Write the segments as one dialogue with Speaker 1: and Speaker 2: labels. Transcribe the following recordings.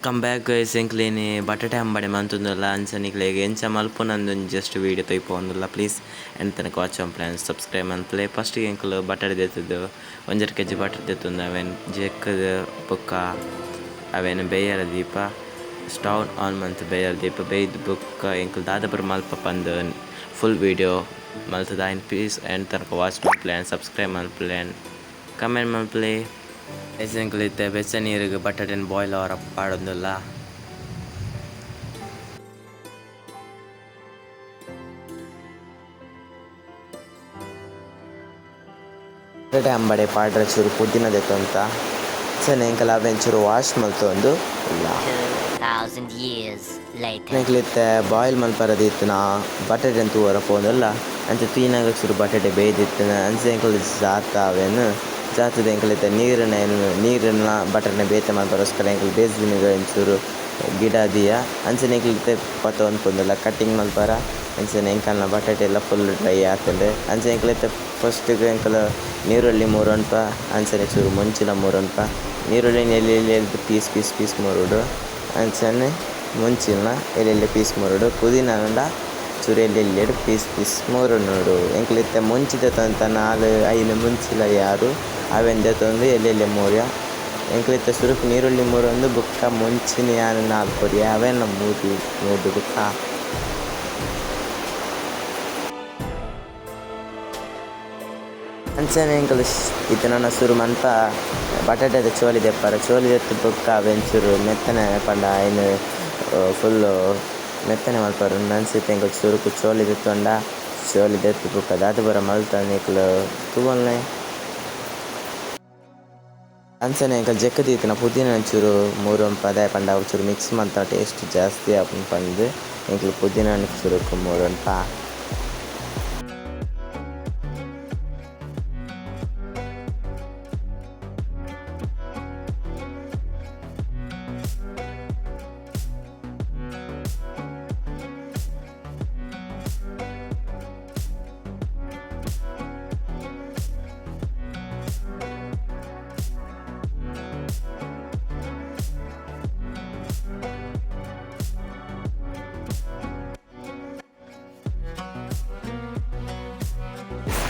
Speaker 1: Come back guys, ಎಂಕ್ಲೇನೆ ಬಟಾಟೆ ಅಂಬಡೆ ಮಂತೊಂದುಲ್ಲ ಅಂಚ ನಿಕ್ಲೆಗ್ ಎಂಚ ಮಲ್ಪುನಂದ್ ಜಸ್ಟ್ ವೀಡಿಯೋ ತೋಯಿಪೊಂದುಲ್ಲ. ಪ್ಲೀಸ್ ಎಂಡ್ ತನಕ ವಾಚ್ ಮನ್ಪುಲೆ ಸಬ್ಸ್ಕ್ರೈಬ್ ಮನ್ಪುಲೆ. ಫಸ್ಟ್ ಎಂಕುಲು ಬಟಾಟೆ ದೆತ್ತುದು 1.5 ಕೆಜಿ ಬಟಾಟೆ ದೆತ್ತೊಂದು ಅವೆನ್ ಜೆಕ್ಕುದು ಬೊಕ್ಕ ಅವೆನ್ ಬೇಯರ ದೀಪ ಸ್ಟವ್ ಆನ್ ಮಂತ್ ಬೇಯರ ದೀಪ ಬೇಯ್ದು ಬೊಕ್ಕ ಎಂಕುಲು ದಾದ ಪೂರ ಮಲ್ಪ ಪಂದ್ ಫುಲ್ ವೀಡಿಯೋ ಮಲ್ತುದು ಐನ್ ಪ್ಲೀಸ್ ಎಂಡ್ ತನಕ ವಾಚ್ ಮನ್ಪುಲೆ ಸಬ್ಸ್ಕ್ರೈಬ್ ಮನ್ಪುಲೆ ಕಮೆಂಟ್ ಮನ್ಪುಲೆ. ಎಂಕುಲು ಇತ್ತೆ ಬೆಚ್ಚ ನೀರುಗ್ ಬಟಾಟೆನ್ ಬಾಯ್ಲ್ ಆವರ ಪಾಡೊಂದುಲ್ಲ. ಬಟಾಟೆ ಅಂಬಡೆ ಪಾಡ್ರೆ ಚೂರು ಪುದೀನ ದೆತ್ತೊಂತ ಅಂಚನೆ ಎಂಕುಲು ಅವೆನ್ ಚೂರು ವಾಶ್ ಮಲ್ತೊಂದು ಉಲ್ಲ.
Speaker 2: 2000 years later.
Speaker 1: ಎಂಕುಲು ಇತ್ತೆ ಬಾಯ್ಲ್ ಮಲ್ಪರೆ ದೀತಿನ ಬಟಾಟೆನ್ ತೂವರೆ ಪೋವೊಂದುಲ್ಲ. ಅಂಚ ತೂಯಿನಗ ಚೂರು ಬಟಾಟೆ ಬೇಯ್ದಿತ್ತಿನ ಅಂಚ ಎಂಕುಲು ಜಾತ ಅವೆನ್ ಜಾತುದು ಎಂಕುಲು ಇತ್ತೆ ನೀರುನ ಬಟಾಟೆನ್ ಬೇತೆ ಮಲ್ಪರೆಗೋಸ್ಕರ ಎಂಕುಲು ಬೇಸಿನ್ ಗ್ ಒಂಚೂರು ಗಿಡ ದೀಯ. ಅಂಚನೆ ಎಂಕುಲು ಇತ್ತೆ ಪತೊಂದು ಪೋವೊಂದುಲ್ಲ ಕಟ್ಟಿಂಗ್ ಮಲ್ಪರ. ಅಂಚನೆ ಎಂಕಲ್ನ ಬಟಾಟೆ ಲ ಫುಲ್ ಡ್ರೈ ಆತುಂಡು. ಅಂಚ ಎಂಕುಲು ಇತ್ತೆ ಫಸ್ಟ್ ಗ್ ಎಂಕುಲು ನೀರುಳ್ಳಿ ಮೂರೊನ್ಪ ಅಂಚನೆ ಚೂರು ಮುಂಚಿಲ ಮೂರೊನ್ಪ. ನೀರುಳ್ಳಿನ್ ಎಲ್ಯ ಎಲ್ಯ ಪೀಸ್ ಪೀಸ್ ಪೀಸ್ ಮೂರೊಡು. ಅಂಚನೆ ಮುಂಚಿನ ಎಲ್ಯ ಎಲ್ಯ ಪೀಸ್ ಮೂರೊಡು. ಪುದೀನ ಆಂಡ ಚೂರು ಎಲ್ಯ ಎಲ್ಯಡ್ ಪೀಸ್ ಪೀಸ್ ಮೂರೊನೊಡು. ಎಂಕುಲು ಇತ್ತೆ ಮುಂಚಿ ದೆತೊಂತ 4 5 ಮುಂಚಿಲ ಯಾರು ಅವೆನ್ ದೆತೊಂದು ಎಲ್ಯ ಎಲ್ಯ ಮೂರ್ಯ. ಎಂಕುಲು ಇತ್ತೆ ಸುರುಕು ನೀರುಳ್ಳಿ ಮೂರೊಂದು ಬೊಕ್ಕ ಮುಂಚಿನ ಯಾನ್ 4 ಕೊರಿಯೆ ಅವೆನ್ ಮೂರ್ದು ಬೊಕ್ಕ. ಅಂಚನೆ ಎಂಕುಲು ಇತ್ತೆ ನನ ಸುರು ಮನ್ಪ ಬಟಾಟೆದ ಚೋಲಿ ದೆಪ್ಪರೆ. ಚೋಲಿ ದೆತ್ತ್ ಬೊಕ್ಕ ಅವೆನ್ ಚೂರು ಮೆತ್ತನೆ ಪಂಡ ಐನ್ ಫುಲ್ಲ್ ಮೆತ್ತನೆ ಮಲ್ಪರೆ ಉಂದು. ಅಂಚ ಇತ್ತೆ ಎಂಕುಲು ಸುರುಕು ಚೋಲಿ ದೆತ್ತೊಂಡ ಚೋಲಿ ದೆತ್ತ್ ಬೊಕ್ಕ ದಾದ ಪೂರ ಮಲ್ತ ನಿಕುಲು ತೂವೊನ್ಲೆ. ಅಂಚನೆ ಎಂಕುಲು ಜೆಕ್ಕ್ ದೀತಿನ ಪುದೀನ ಒಂಚೂರು ಮೂರೊನ್ಪ ದಾಯೆ ಪಂಡ ಅವು ಚೂರು ಮಿಕ್ಸ್ ಮಲ್ತ ಟೇಸ್ಟ್ ಜಾಸ್ತಿ ಆಪುಂಡು ಪಂದ್ ಎಂಕುಲು ಪುದೀನ ಸುರುಕು ಮೂರೊನ್ಪ.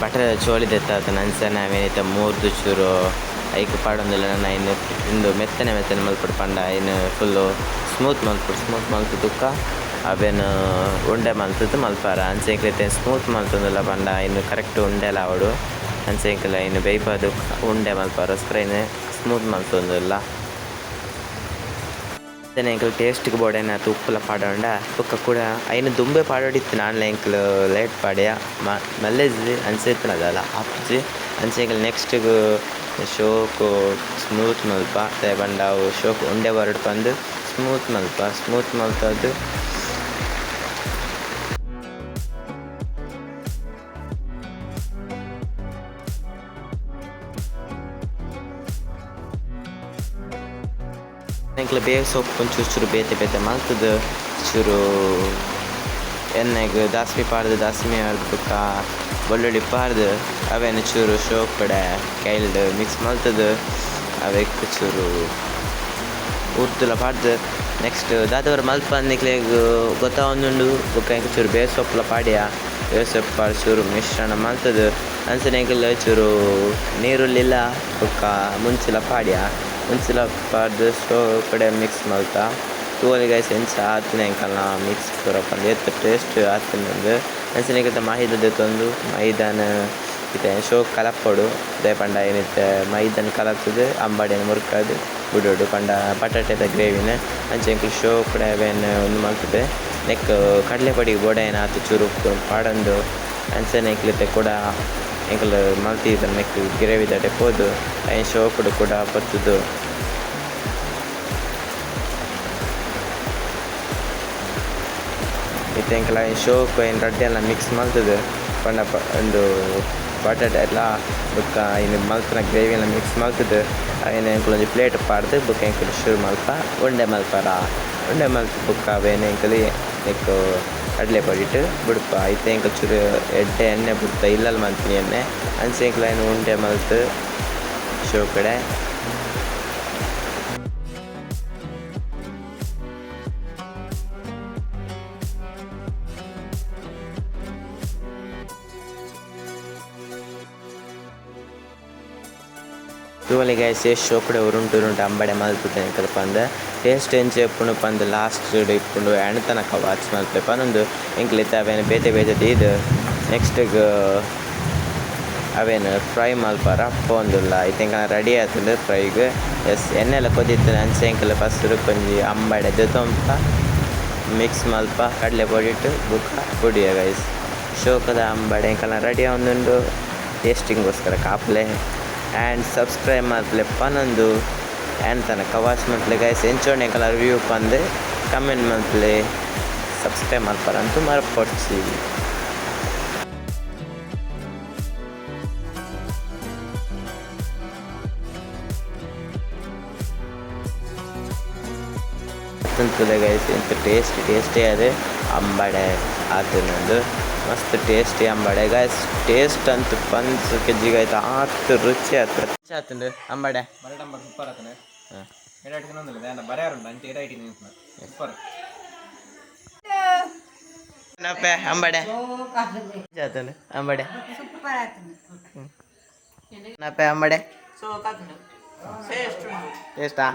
Speaker 1: ಬಟರ್ ಚೋಲಿ ದೆತ್ತಾತನ ಅಂಚನೆ ಅವೇನಿತ್ತೆ ಮೂರ್ದು ಚೂರು ಐಕ್ ಪಾಡೊಂದುಲ್ಲ. ನನ ಐನ್ ಉಂದು ಮೆತ್ತನೆ ಮೆತ್ತನೆ ಮಲ್ಪೊಡು ಪಂಡ ಐನ್ ಫುಲ್ಲು ಸ್ಮೂತ್ ಮಲ್ಪೊಡು. ಸ್ಮೂತ್ ಮಲ್ತ್ ಬೊಕ್ಕ ಅವೆನ್ ಉಂಡೆ ಮಲ್ತುದು ಮಲ್ಪರ. ಅಂಚ ಎಂಕುಲು ಇತ್ತೆ ಸ್ಮೂತ್ ಮಲ್ತೊಂದುಲ್ಲ ಪಂಡ ಐನ್ ಕರೆಕ್ಟ್ ಉಂಡೆಲ ಆವೊಡು. ಅಂಚ ಎಂಕುಲು ಐನ್ ಬೇಯ್ಪಾದ್ ಉಂಡೆ ಮಲ್ಪರೋಸ್ಕರ ಐನ್ ಸ್ಮೂತ್ ಮಲ್ತೊಂದುಲ್ಲ. ಅಂಚನೆ ಎಂಕುಲು ಟೇಸ್ಟ್ ಗ್ ಬೋಡಾಯಿನಾತ್ ಉಪ್ಪುಲ ಪಾಡೊಂಡ ಬೊಕ್ಕ ಕುಡ ಐನ್ ದುಂಬೆ ಪಾಡೊಡಿತ್ತಿನ ಆಂಡಲ ಎಂಕುಲು ಲೇಟ್ ಪಾಡ್ಯ ಮಲ್ಲೆಜ್ ಅಂಚ ಇತ್ತಿನ ದಾಲ ಆಪುಜಿ. ಅಂಚ ಎಂಕುಲು ನೆಕ್ಸ್ಟ್ ಗ್ ಶೋಕು ಸ್ಮೂತ್ ಮಲ್ಪ ದಾಯೆ ಪಂಡ ಅವು ಶೋಕು ಉಂಡೆ ಬರೊಡು ಪಂದ್ ಸ್ಮೂತ್ ಮಲ್ಪ. ಸ್ಮೂತ್ ಮಲ್ತದ್ ಎಂಕುಲು ಬೇವು ಸೊಪ್ಪು ಒಂಚೂರು ಚೂರು ಬೇತೆ ಬೇತೆ ಮಲ್ತುದು ಚೂರು ಎಣ್ಣೆಗ್ ದಾಸ್ಮಿ ಪಾಡ್ದು ದಾಸ್ಮಿ ಪಾಡ್ದು ಬೊಕ್ಕ ಬೆಳ್ಳುಳ್ಳಿ ಪಾಡ್ದು ಅವೆನ್ ಚೂರು ಶೋಕಡೆ ಕೈಲ್ಡ್ ಮಿಕ್ಸ್ ಮಲ್ತುದು ಅವೆಕ್ ಚೂರು ಉರ್ದುಲ ಪಾಡ್ದು ನೆಕ್ಸ್ಟ್ ದಾದ ಪೂರ ಮಲ್ಪಂದ್ ನಿಕ್ಲೆಗ್ ಗೊತ್ತಾವೊಂದುಂಡು. ಬೊಕ್ಕ ಎಂಕ್ ಚೂರು ಬೇವು ಸೊಪ್ಪುಲ ಪಾಡ್ಯ. ಬೇವು ಸೊಪ್ಪು ಪಾಡ್ದ್ ಚೂರು ಮಿಶ್ರಣ ಮಲ್ತುದು ಅಂಚನೆ ಎಂಕುಲು ಚೂರು ನೀರುಳ್ಳಿಲ ಬೊಕ್ಕ ಮುಂಚಿಲ ಪಾಡ್ಯ. ಮುಂಚಿಲ ಪಾಡ್ದು ಶೋಕಡೆ ಮಿಕ್ಸ್ ಮಲ್ತ. ತೂವೊಲಿ ಗೈಸ್ ಎಂಚ ಆತುಂಡು ಎಂಕಲ್ನ ಮಿಕ್ಸ್ ಪೂರ ಪಂದ್ ಏತ್ ಟೇಸ್ಟ್ ಆತುಂಡು. ಅಂಚನೆ ಎಂಕಲ್ತ ಮೈದ ದೆತ್ತೊಂದು ಮೈದಾನ್ ಇತ್ತೆ ಶೋಕ್ ಕಲಪೊಡು. ದಾಯೆ ಪಂಡ ಐನ್ ಇತ್ತೆ ಮೈದನ್ ಕಲತುದು ಅಂಬಡೆನ್ ಮುರ್ಕಾದ್ ಬುಡೊಡು ಪಂಡ ಬಟಾಟೆದ ಗ್ರೇವಿನ್. ಅಂಚ ಎಂಕುಲು ಶೋಕಡೆ ಅವೆನ್ ಉಂದು ಮಲ್ತುದು ನೆಕ್ಕ್ ಕಡಲೆ ಪೊಡಿ ಬೋಡಾಯಿನಾತ್ ಚೂರು ಉಪ್ಪು ಪಾಡೊಂದು ಅಂಚನೆ ಎಂಕುಲು ಇತ್ತೆ ಕುಡ ಎಂಕುಲು ಮಲ್ತಿದ ನೆಕ್ಕ್ ಗ್ರೇವಿದಡೆ ಪೋದು ಐನ್ ಶೋಕುಡು ಕುಡ ಪತ್ತುದು. ಇತ್ತೆ ಎಂಕುಲು ಐನ್ ಶೋಕು ಐನ್ ರಡ್ಡೆಲ ಮಿಕ್ಸ್ ಮಲ್ತುದು ಪಂಡ ಉಂದು ಬಟಾಟೆ ಎಲ್ಲ ಬೊಕ್ಕ ಐನ್ ಮಲ್ತಿನ ಗ್ರೇವಿಲ ಮಿಕ್ಸ್ ಮಲ್ತುದು ಐನ್ ಎಂಕುಲು ಒಂಜಿ ಪ್ಲೇಟ್ ಪಾಡ್ದು ಬೊಕ್ಕ ಎಂಕುಲು ಶುರು ಮಲ್ಪ ಉಂಡೆ ಮಲ್ಪರ. ಉಂಡೆ ಮಲ್ತ್ ಬೊಕ್ಕ ಅವೆನ್ ಎಂಕುಲು ನೆಕ್ಕ್ ಕಡಲೆ ಪೊಡಿಟ್ ಬುಡ್ಪ. ಇತ್ತೆ ಎಂಕುಲು ಚೂರು ಎಡ್ಡೆ ಎಣ್ಣೆ ಬುಡ್ತ ಇಲ್ಲಲ್ ಮಲ್ತಿನ ಎಣ್ಣೆ. ಅಂಚ ಎಂಕುಲು ಐನ್ ಉಂಡೆ ಮಲ್ತ್ ಶೋಕಡೆ. ತೂವೊಲಿ ಗೈಸ್ ಏತ್ ಶೋಕುಡೆ ಉರುಂಟು ಉರುಂಟು ಅಂಬಡೆ ಮಲ್ತುದೆ ಎಂಕುಲು ಪಂದ್ ಟೇಸ್ಟ್ ಎಂಚ ಇಪ್ಪುಂಡು ಪಂದ್ ಲಾಸ್ಟ್ ಡ್ ಇಪ್ಪುಂಡು ಎಂಡ್ ತನಕ ವಾಚ್ ಮಲ್ಪುಲೆ ಪನೊಂದು ಎಂಕುಲು ಇತ್ತೆ ಅವೆನ್ ಬೇತೆ ಬೇತೆ ದೀದ್ ನೆಕ್ಸ್ಟ್ ಗ್ ಅವೆನ್ ಫ್ರೈ ಮಲ್ಪರ ಪೋವೊಂದುಲ್ಲ. ಇತ್ತೆ ಎಂಕಲ್ನ ರೆಡಿ ಆತುಂಡು ಫ್ರೈ ಗ್ ಎಸ್ ಎಣ್ಣೆಲ ಕೊದಿತ್ಂಡ್ ಅಂಚ ಎಂಕುಲು ಫಸ್ಟ್ ಸುರುಕೊಂಜಿ ಅಂಬಡೆ ದೆತೊನ್ಪ ಮಿಕ್ಸ್ ಮಲ್ಪ ಕಡಲೆ ಪೊಡಿಟ್ ಬೊಕ ಬುಡಿಯ ಗೈಸ್. ಶೋಕುದ ಅಂಬಡೆ ಎಂಕಲ್ನ ರೆಡಿ ಆವೊಂದುಂಡು ಟೇಸ್ಟಿಂಗ್ ಗೋಸ್ಕರ ಕಾಪುಲೆ ಆ್ಯಂಡ್ ಸಬ್ಸ್ಕ್ರೈಬ್ ಮಲ್ಪುಲೆ ಪನೊಂದು ಆ್ಯಂಡ್ ತನಕ ವಾಚ್ ಮಲ್ಪುಲೆ ಗೈಸ್. ಎಂಚ ಉಂಡು ಎಂಕಲ್ನ ರಿವ್ಯೂ ಪಂದ್ ಕಮೆಂಟ್ ಮಲ್ಪುಲೆ ಸಬ್ಸ್ಕ್ರೈಬ್ ಮಲ್ಪರಂತೂ ಮರಪೊಡ್ಚಿ. ತೂಲೆ ಗೈಸ್ ಎಂಚ ಟೇಸ್ಟಿ ಟೇಸ್ಟಿ ಆದ್ ಅಂಬಡೆ ಆತುಂಡು ಮಸ್ತ್ ಟೇಸ್ಟಿ ಅಂಬಡೆ ಗೈಸ್. ಟೇಸ್ಟ್ ಅಂತು ಪಂದ್ ಕೆಜ್ಜಿಗ್ ಐತ ಆತ್ ರುಚಿ ಆತ್ ಆತುಂಡು ಅಂಬಡೆ.
Speaker 3: ಬರಟ್ ಅಂಬಡೆ ಸೂಪರ್ ಆತನೆ. ಎಡಾಟಿ ತಿನ್ನೊಂದಿಲ್ಲ ದಾನ ಬರೆಯಾರುಂಡು ಅಂಚೆ ಎಡಾಟಿ ತಿನ್ನುನ ಸೂಪರ್.
Speaker 1: ನಪ್ಪೆ ಅಂಬಡೆ ಆತುಂಡು ಅಂಬಡೆ ನಪ್ಪೆ ಅಂಬಡೆ ಟೇಸ್ಟಾ.